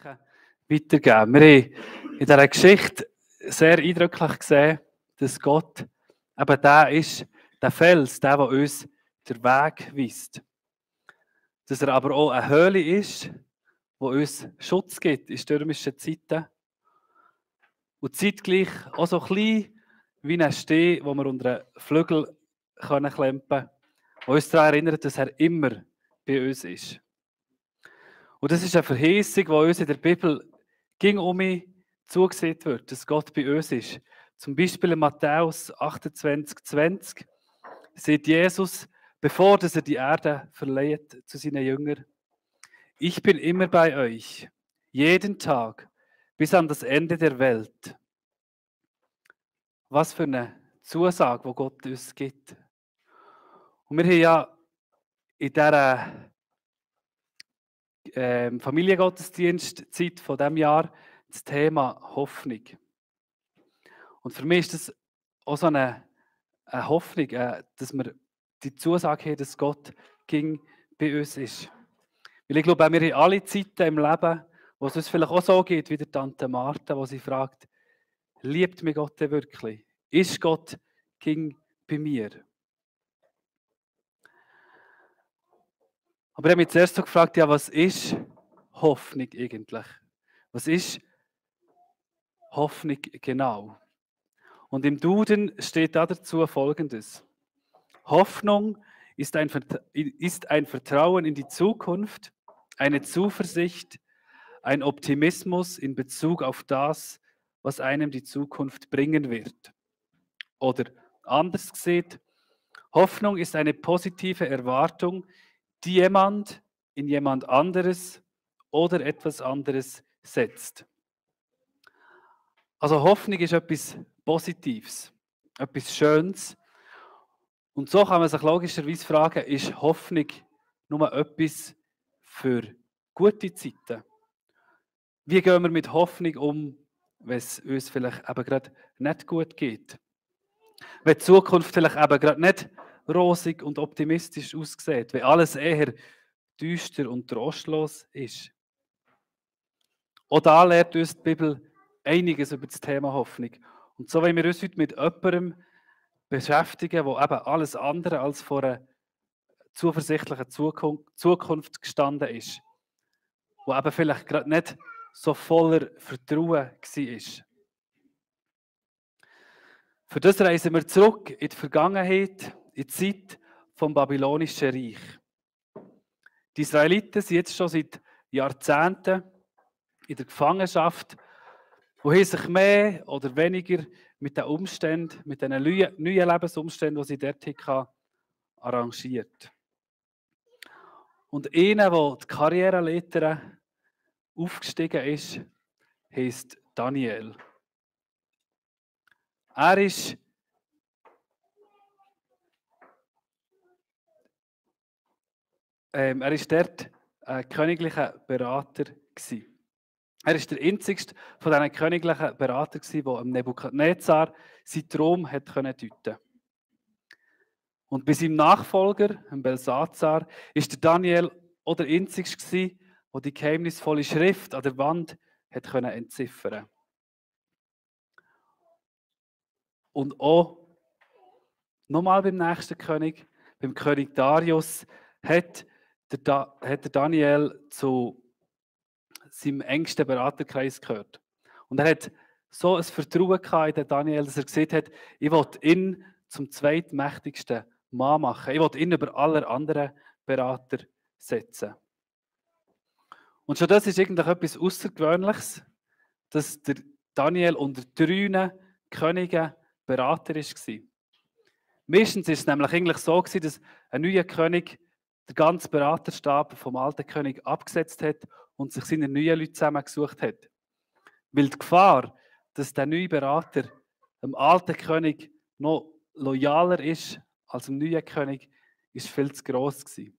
Gedanken weitergeben. Wir haben in dieser Geschichte sehr eindrücklich gesehen, dass Gott eben der ist, der Fels, der uns den Weg weist. Dass er aber auch eine Höhle ist, die uns Schutz gibt in stürmischen Zeiten. Und zeitgleich auch so klein wie ein Steh, wo wir unter einen Flügel klemmen können, der uns daran erinnert, dass er immer bei uns ist. Und das ist eine Verheißung, die uns in der Bibel ging zugesehen wird, dass Gott bei uns ist. Zum Beispiel in Matthäus 28,20 sagt Jesus, bevor er die Erde verleiht zu seinen Jüngern: Ich bin immer bei euch, jeden Tag, bis an das Ende der Welt. Was für eine Zusage, die Gott uns gibt. Und wir haben ja in dieser Familiengottesdienstzeit von diesem Jahr das Thema Hoffnung. Und für mich ist das auch so eine Hoffnung, dass wir die Zusage haben, dass Gott bei uns ist. Weil ich glaube, wir haben alle Zeiten im Leben, wo es uns vielleicht auch so geht wie der Tante Martha, wo sie fragt, liebt mich Gott denn wirklich? Ist Gott bei mir? Aber ich habe mich zuerst so gefragt, ja, was ist Hoffnung eigentlich? Was ist Hoffnung genau? Und im Duden steht dazu Folgendes. Hoffnung ist ein Vertrauen in die Zukunft, eine Zuversicht, ein Optimismus in Bezug auf das, was einem die Zukunft bringen wird. Oder anders gesagt, Hoffnung ist eine positive Erwartung, die jemand in jemand anderes oder etwas anderes setzt. Also Hoffnung ist etwas Positives, etwas Schönes. Und so kann man sich logischerweise fragen, ist Hoffnung nur etwas für gute Zeiten? Wie gehen wir mit Hoffnung um, wenn es uns vielleicht eben gerade nicht gut geht? Wenn die Zukunft vielleicht eben gerade nicht rosig und optimistisch aussieht, wenn alles eher düster und trostlos ist. Auch da lehrt uns die Bibel einiges über das Thema Hoffnung. Und so wollen wir uns heute mit jemandem beschäftigen, der eben alles andere als vor einer zuversichtlichen Zukunft gestanden ist. Der eben vielleicht gerade nicht so voller Vertrauen war. Für das reisen wir zurück in die Vergangenheit, in die Zeit vom Babylonischen Reich. Die Israeliten sind jetzt schon seit Jahrzehnten in der Gefangenschaft, und haben sich mehr oder weniger mit den Umständen, mit den neuen Lebensumständen, die sie dort hatten, arrangiert. Und einer, der die Karriereleiter aufgestiegen ist, heisst Daniel. Er ist dort ein königlicher Berater gewesen. Er war der einzigste von diesen königlichen Beratern, der Nebukadnezar seinen Traum deuten konnte. Und bei seinem Nachfolger, Belsazar, war der Daniel auch der einzigste, der die geheimnisvolle Schrift an der Wand entziffern konnte. Und auch nochmal beim nächsten König, beim König Darius, hat der Daniel zu seinem engsten Beraterkreis gehört. Und er hat so ein Vertrauen in den Daniel, dass er gesagt hat, ich will ihn zum zweitmächtigsten Mann machen. Ich will ihn über alle anderen Berater setzen. Und schon das ist eigentlich etwas Außergewöhnliches, dass der Daniel unter 3 Königen Berater war. Meistens war es nämlich eigentlich so, dass ein neuer König den ganzen Beraterstab vom alten König abgesetzt hat und sich seine neuen Leute zusammengesucht hat. Weil die Gefahr, dass der neue Berater dem alten König noch loyaler ist als dem neuen König, ist viel zu gross gewesen.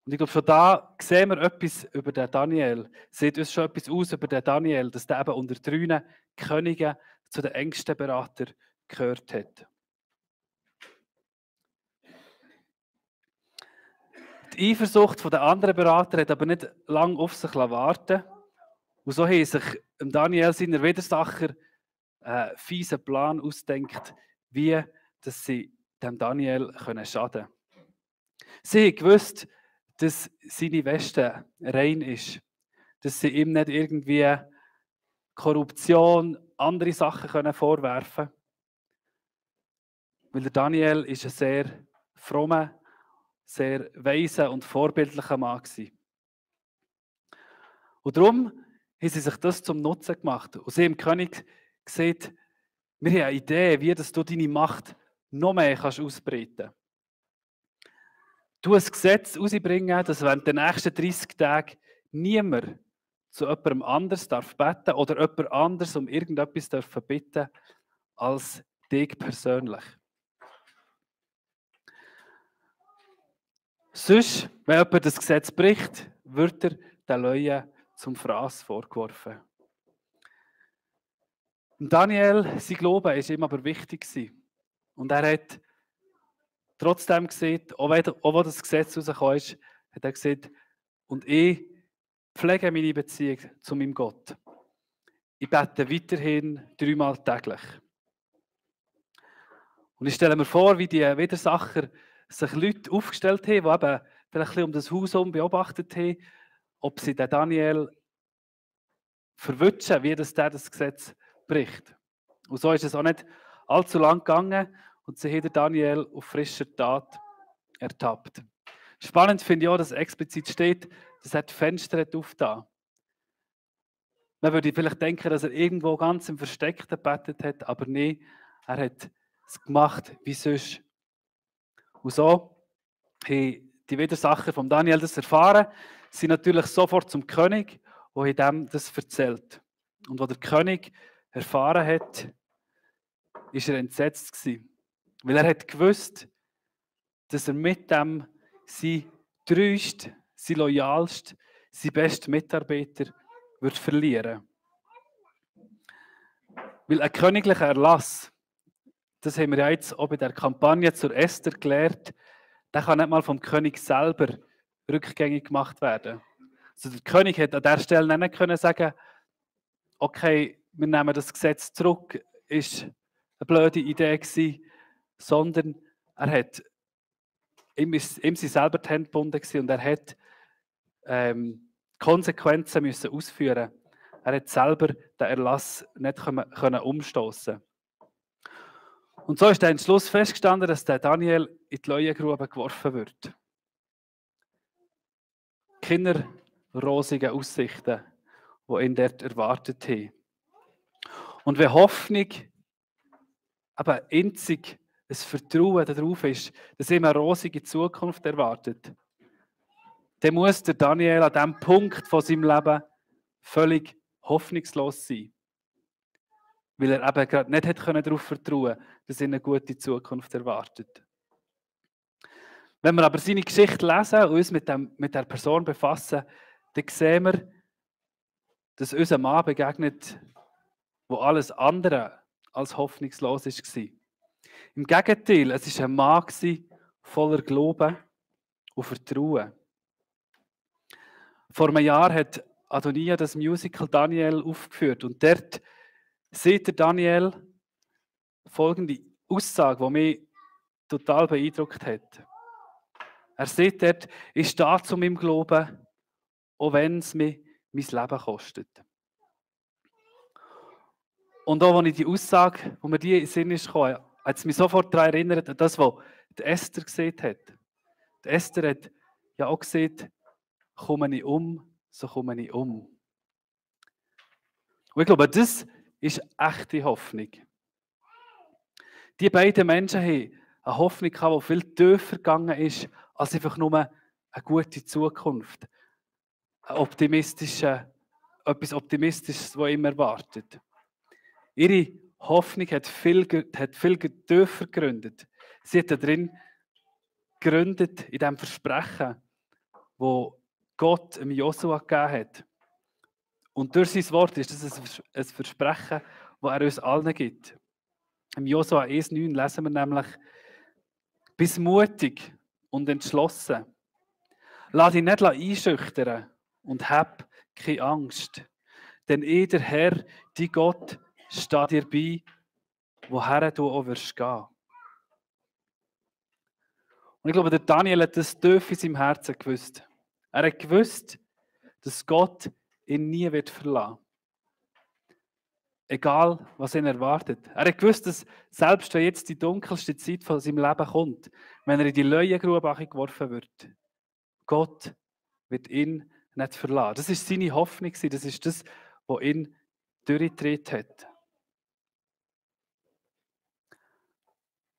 Und ich glaube, schon da sehen wir etwas über den Daniel. Sieht uns schon etwas aus über den Daniel, dass der eben unter 3 Königen zu den engsten Beratern gehört hat. Die Eifersucht der anderen Berater hat aber nicht lange auf sich warten lassen. Und so haben sich Daniel seiner Widersacher einen fiesen Plan ausdenkt, wie dass sie dem Daniel schaden können. Sie haben gewusst, dass seine Weste rein ist, dass sie ihm nicht irgendwie Korruption, andere Sachen vorwerfen können. Weil der Daniel ist ein sehr frommer, sehr weiser und vorbildlicher Mann war. Und darum haben sie sich das zum Nutzen gemacht. Und sie haben dem König gesagt, wir haben eine Idee, wie dass du deine Macht noch mehr ausbreiten kannst. Du ein Gesetz herausbringen, dass während den nächsten 30 Tagen niemand zu jemandem anders beten darf oder jemand anders um irgendetwas bitten als dich persönlich. Sonst, wenn jemand das Gesetz bricht, wird er den Leuten zum Fraß vorgeworfen. Und Daniel, sein Glaube war ihm aber wichtig. Und er hat trotzdem gesagt, auch wenn das Gesetz rausgekommen ist, hat er gesagt, und ich pflege meine Beziehung zu meinem Gott. Ich bete weiterhin 3-mal täglich. Und ich stelle mir vor, wie die Widersacher sich Leute aufgestellt haben, die eben vielleicht ein bisschen um das Haus herum beobachtet haben, ob sie den Daniel verwünschen, wie der das Gesetz bricht. Und so ist es auch nicht allzu lang gegangen und sie haben Daniel auf frischer Tat ertappt. Spannend finde ich auch, dass explizit steht, dass er die Fenster aufgetan hat. Man würde vielleicht denken, dass er irgendwo ganz im Versteckten gebetet hat, aber nein, er hat es gemacht wie sonst. Und so haben die Widersacher von Daniel das erfahren, sind natürlich sofort zum König und haben ihm das erzählt. Und als der König erfahren hat, war er entsetzt gewesen, weil er hat gewusst, dass er mit dem sein treuest, sein loyalst, sein bester Mitarbeiter wird verlieren. Weil ein königlicher Erlass, das haben wir ja jetzt auch bei der Kampagne zur Esther gelernt, der kann nicht mal vom König selber rückgängig gemacht werden. Also der König hätte an der Stelle nicht können sagen, okay, wir nehmen das Gesetz zurück, ist eine blöde Idee gewesen, sondern er hat ihm sind selber die Hände gebunden und er hat Konsequenzen müssen ausführen. Er hat selber den Erlass nicht können umstoßen. Und so ist dann am Schluss festgestanden, dass der Daniel in die Leuengrube geworfen wird. Keine rosigen Aussichten, die ihn dort erwartet haben. Und wenn Hoffnung, aber einzig ein Vertrauen darauf ist, dass ihm eine rosige Zukunft erwartet, dann muss der Daniel an diesem Punkt von seinem Leben völlig hoffnungslos sein. Weil er eben gerade nicht darauf vertrauen konnte, dass ihn eine gute Zukunft erwartet. Wenn wir aber seine Geschichte lesen und uns mit der Person befassen, dann sehen wir, dass uns ein Mann begegnet, wo alles andere als hoffnungslos war. Im Gegenteil, es war ein Mann voller Glauben und Vertrauen. Vor einem Jahr hat Adonia das Musical Daniel aufgeführt und dort sieht der Daniel folgende Aussage, die mich total beeindruckt hat. Er sieht dort, ich stehe zu meinem Glauben, auch wenn es mir mein Leben kostet. Und auch als ich die Aussage, wo mir die in den Sinn ist gekommen, hat es mich sofort daran erinnert, an das, was die Esther gesehen hat. Die Esther hat ja auch gesehen, komme ich um, so komme ich um. Und ich glaube, das ist echte Hoffnung. Die beiden Menschen haben eine Hoffnung gehabt, die viel tiefer gegangen ist, als einfach nur eine gute Zukunft. Etwas Optimistisches, das immer erwartet. Ihre Hoffnung hat viel tiefer gegründet. Sie hat darin gegründet, in dem Versprechen, wo Gott dem Josua gegeben hat. Und durch sein Wort ist das ein Versprechen, das er uns allen gibt. Im Josua 1,9 lesen wir nämlich: Bist mutig und entschlossen. Lass dich nicht einschüchtern und hab keine Angst. denn ich, der Herr, dein Gott, stehe dir bei, woher du auch wirst gehen. Und ich glaube, der Daniel hat das tief in seinem Herzen gewusst. Er hat gewusst, dass Gott ihn nie wird verlassen. Egal, was ihn erwartet. Er hat gewusst, dass selbst wenn jetzt die dunkelste Zeit von seinem Leben kommt, wenn er in die Leuengrube geworfen wird, Gott wird ihn nicht verlassen. Das ist seine Hoffnung, das ist das, was ihn durchgetreten hat.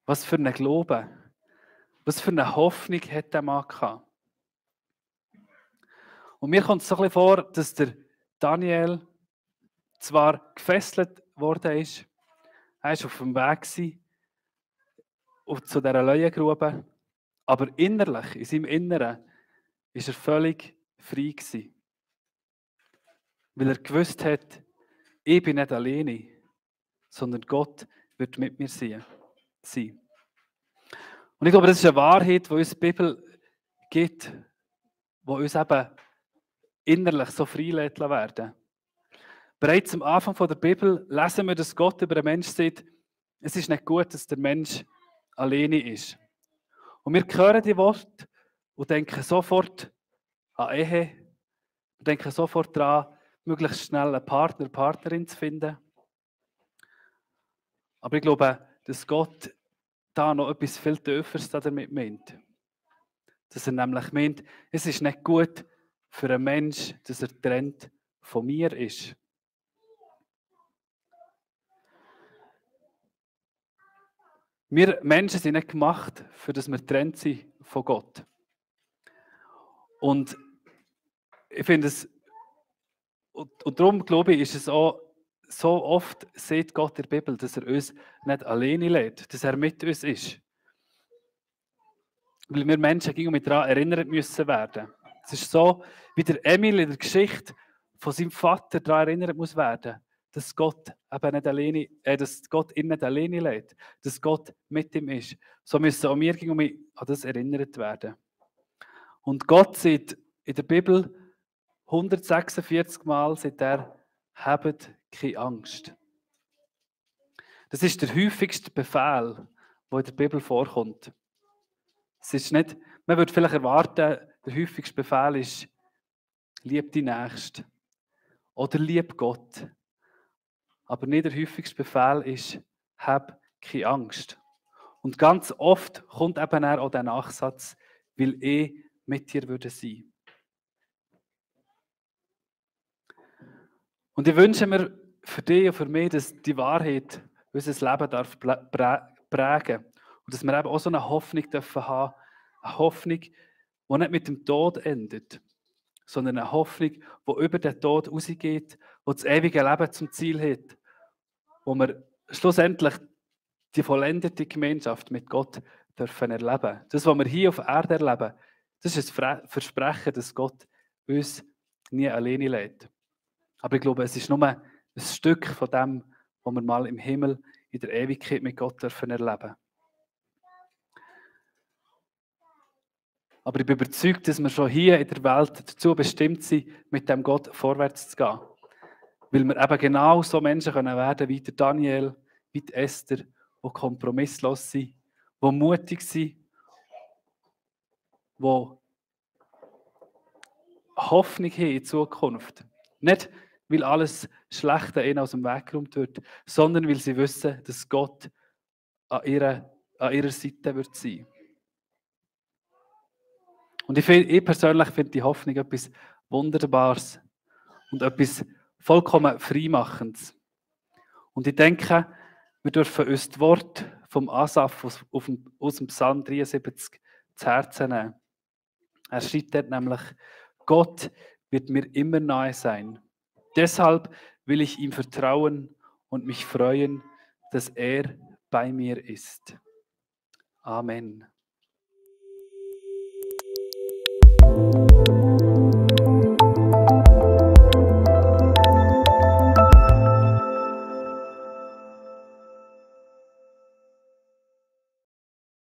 Was für ein Glaube, was für eine Hoffnung hat der Mann gehabt. Und mir kommt es so ein bisschen vor, dass der Daniel zwar gefesselt worden ist, er war auf dem Weg zu dieser Leuengrube, aber innerlich, in seinem Inneren, war er völlig frei gewesen. Weil er gewusst hat, ich bin nicht alleine, sondern Gott wird mit mir sein. Und ich glaube, das ist eine Wahrheit, die uns die Bibel gibt, die uns eben innerlich so frei werden. Bereits am Anfang der Bibel lesen wir, dass Gott über den Menschen sagt, es ist nicht gut, dass der Mensch alleine ist. Und wir hören die Worte und denken sofort an Ehe, wir denken sofort daran, möglichst schnell einen Partner, Partnerin zu finden. Aber ich glaube, dass Gott da noch etwas viel Tieferes damit meint. Dass er nämlich meint, es ist nicht gut für einen Menschen, dass er getrennt von mir ist. Wir Menschen sind nicht gemacht, für dass wir getrennt sind von Gott. Und ich finde es, und darum glaube ich, ist es auch, so oft sieht Gott in der Bibel, dass er uns nicht alleine lässt, dass er mit uns ist. Weil wir Menschen gegen daran erinnert müssen werden. Es ist so, wie der Emil in der Geschichte von seinem Vater daran erinnert muss werden, dass Gott eben nicht alleine, dass Gott ihn nicht alleine lässt, dass Gott mit ihm ist. So müssen auch wir gegen an das erinnert werden. Und Gott sagt in der Bibel 146 Mal, sagt er, habt keine Angst. Das ist der häufigste Befehl, der in der Bibel vorkommt. Es ist nicht, man würde vielleicht erwarten, der häufigste Befehl ist, lieb die Nächsten oder lieb Gott. Aber nicht der häufigste Befehl ist, hab keine Angst. Und ganz oft kommt eben auch der Nachsatz, weil ich mit dir würde sein. Und ich wünsche mir für dich und für mich, dass die Wahrheit unser Leben darf prägen. Und dass wir eben auch so eine Hoffnung dürfen haben. Eine Hoffnung, die nicht mit dem Tod endet, sondern eine Hoffnung, die über den Tod rausgeht, die das ewige Leben zum Ziel hat. Wo wir schlussendlich die vollendete Gemeinschaft mit Gott dürfen erleben. Das, was wir hier auf Erde erleben, das ist ein Versprechen, dass Gott uns nie alleine lässt. Aber ich glaube, es ist nur ein Stück von dem, was wir mal im Himmel in der Ewigkeit mit Gott dürfen erleben. Aber ich bin überzeugt, dass wir schon hier in der Welt dazu bestimmt sind, mit dem Gott vorwärts zu gehen. Weil wir eben genau so Menschen werden können wie der Daniel, wie die Esther, die kompromisslos sind, die mutig sind, die Hoffnung haben in die Zukunft. Nicht, weil alles Schlechte ihnen aus dem Weg geräumt wird, sondern weil sie wissen, dass Gott an ihrer Seite wird sein. Und ich persönlich finde die Hoffnung etwas Wunderbares und etwas vollkommen Freimachendes. Und ich denke, wir dürfen uns das Wort vom Asaf aus dem Psalm 73 zu Herzen nehmen. Er schreibt dort nämlich, Gott wird mir immer nahe sein. Deshalb will ich ihm vertrauen und mich freuen, dass er bei mir ist. Amen.